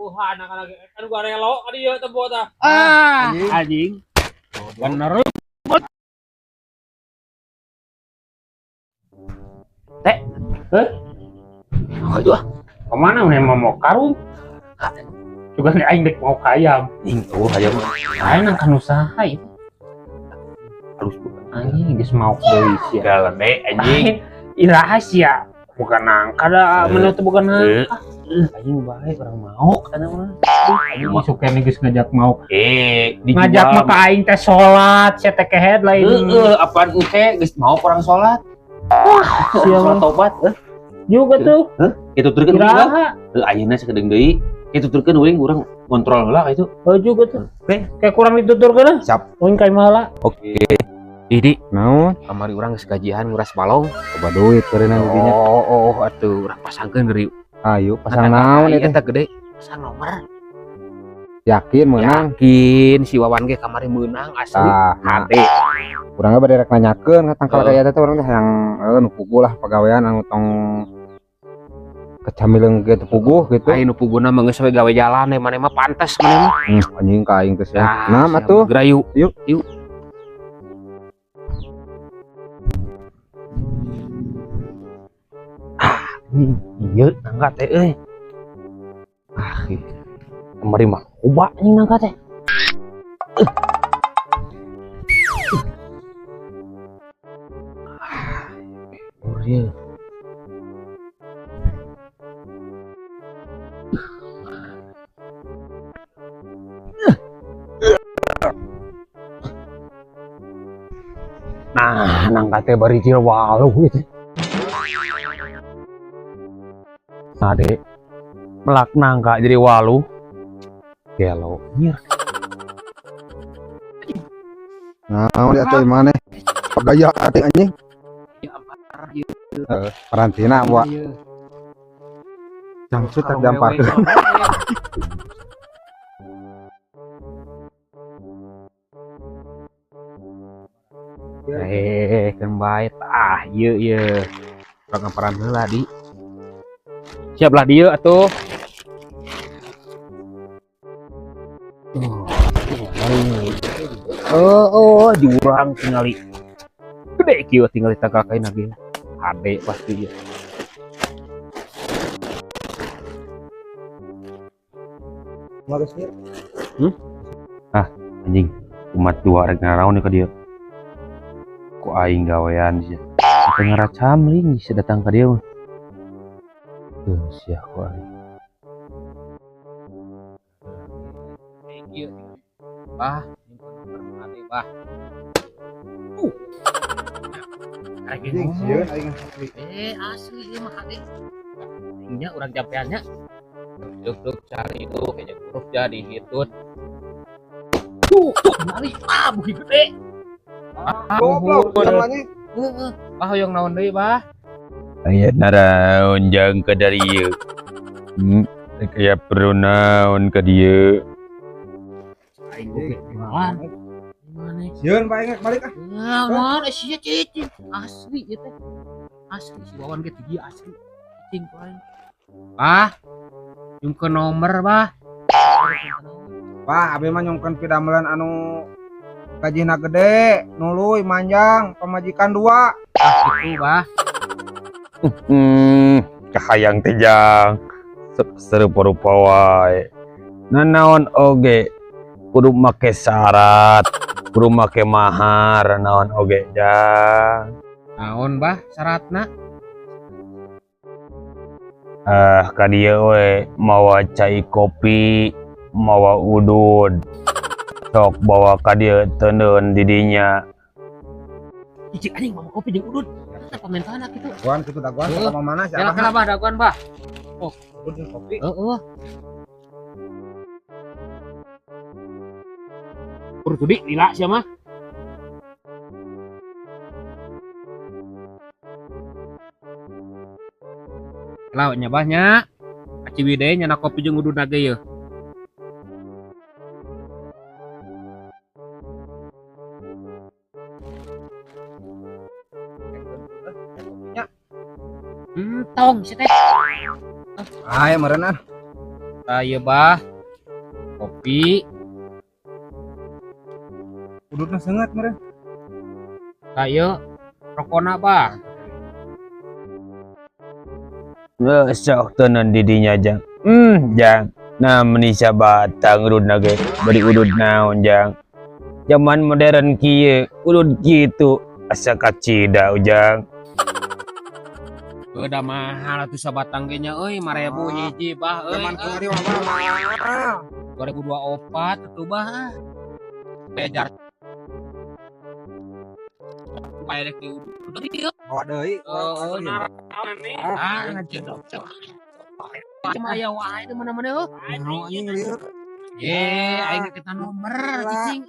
Wah, anak-anak anu garelo ka dieu tempo tah. Ah, anjing. Bener. Teh. Heh? Aduh, ah. Kemana nih mau karung? Juga nih aing dek mau kayam. Ing, oh hayam. Aing nang kan usaha itu. Halus anjing geus mau deui sia. Galede anjing. Iraha sia. Bukan nangka da, menurut bukan nangka. Anjing bae urang mau kana mah. Anjing masuk kene geus ngajak mau. Ngajak mah ka aing teh salat, sia teh kehed lain. Heeh, apaan engke geus mau kurang salat. Wah, sia salat tobat heuh. Juga tuh. Heuh, kitu turkeun urang. Heuh, ayeuna sakedeung deui. Kitu turkeun uring urang ngontrol heula ka itu. Oh juga tuh. Oke. Kayak kurang dituturkeun. Siap. Uing ka imah heula. Oke. Didi, naon? Kamari urang geus gajian nguras balong. Coba duit eureun didinya. Oh, atuh urang pasangkeun deui. Ayo pasang naon eta? Eta gede. Pasang nomor. Yakin meunang? Yakin si Wawan ge kamari meunang asli. Tah, hade. Urang ge bade rek nanyakeun ka tangkal kaya eta teh urang teh hayang nu puguh lah pagawean anu tong kecamileung ge teu puguh gitu. Ai nu puguna mah geus we gawe jalan maneh mah pantes maneh mah. Anjing ka aing teh sia. Nah, atuh. Geura yuk. Yuk. Yuk. Iya, nangka teh euy. Ah, kamari mah loba anjing nangka teh. Ah, ieu. Nah, nangka teh bari jil waluh gitu. Ade melak nangka jadi walu gelo nyir. Nah, di atuh maneh pagaya atuh anjing. Heeh, karantina wa. Jangcut tak damparkeun. Keun bae tah ieu ieu. Urang ngamparan heula di. Siap lah dia atuh. Oh, jurang tingali. Gede kieu tingali tangkal kaina ge. Hade pasti ieu. Ah, anjing. Umat dua rek naraon ka dieu. Ku aing gawean sia. Sampai ngaracamling sia datang ka dieu mah. Sia ku aing. Bah, bah. Anjing sieun aing asli. Asli ieu mah hade. Nya urang jampeannya. Duk-duk cari itu kayaknya huruf jadi hitut. Tuh, mari ah buki gede. Goblok, anjing. Heeh. Bah hoyong naon deui, Bah? Aya naraon jang ka dari ieu. Kaya perlu naon ka dieu. Aing oge jualan. Maneh? Sieun bae aing balik ah. Naon sia cicing. Asli ieu teh. Asli si Wawan ge teu asli. Cicing ku aing. Bah. Nyungkeun nomor, Bah. Bah, abi mah nyungkeun pidamelan anu gajina gede, nuluy manjang, pamajikan dua. Ah, kitu, Bah. Kahayang teh jang. Serupa-rupa wae. Nanaon oge kudu make syarat, kudu make mahar, naon oge jang. Naon, Bah, syaratna? Ah, ka dieu we mawa cai kopi, mawa udud. Sok bawa ka dieu teuneun di dinya. Cicik anjing mawa kopi jeung udud. Eta pamentahan kitu. Daguan kitu daguan sama mana siapa? Kela Bah, daguan, Bah. Oh, udud jeung kopi. Heeh. Urut di lila sia mah. Lah nya Bah nya. Aci wide nya na kopi jeung udud ge yeuh. Entong si teh. Aya meureunna. Tah ieu, Bah. Kopi. Udutna seungeut meureun. Tah ieu rokona, Bah. Sok tenan didinya, Jang. Jang. Nah, meni sabatang ududna ge. Bari udud naon, Jang? Zaman modern kieu, udud kitu asa kacida, Ujang. Udah mahal atuh sabatang ge nya euy, 5.000 hiji, Bah, euy. Zaman kiwari mah mahal. 2024 atuh, Bah. Bejar. Bae rek diudud ieu. Bawa deui. Oh, ah, ngajedok. Cuma aya wae di mana-mana heuh. Naon anjing lieur. Ye, aing kita nomor cicing.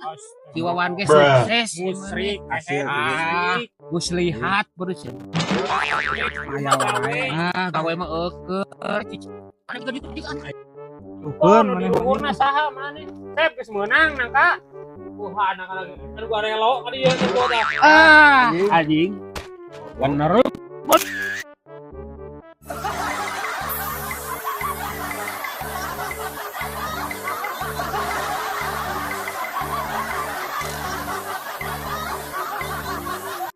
Si Wawan ge sukses. Musrik. Hasil. Ah, muslihat berusia. Aya wae. Ah, gawe mah eueuh cicing. Mana gede gede kan. Oh, Tukeun nu maneh. di luhurna saha maneh? Sep geus meunang nangka. Wah, anak lagi. Aduh, gua relo ka dieu teh gua tah. Ah, Anjing. Bener.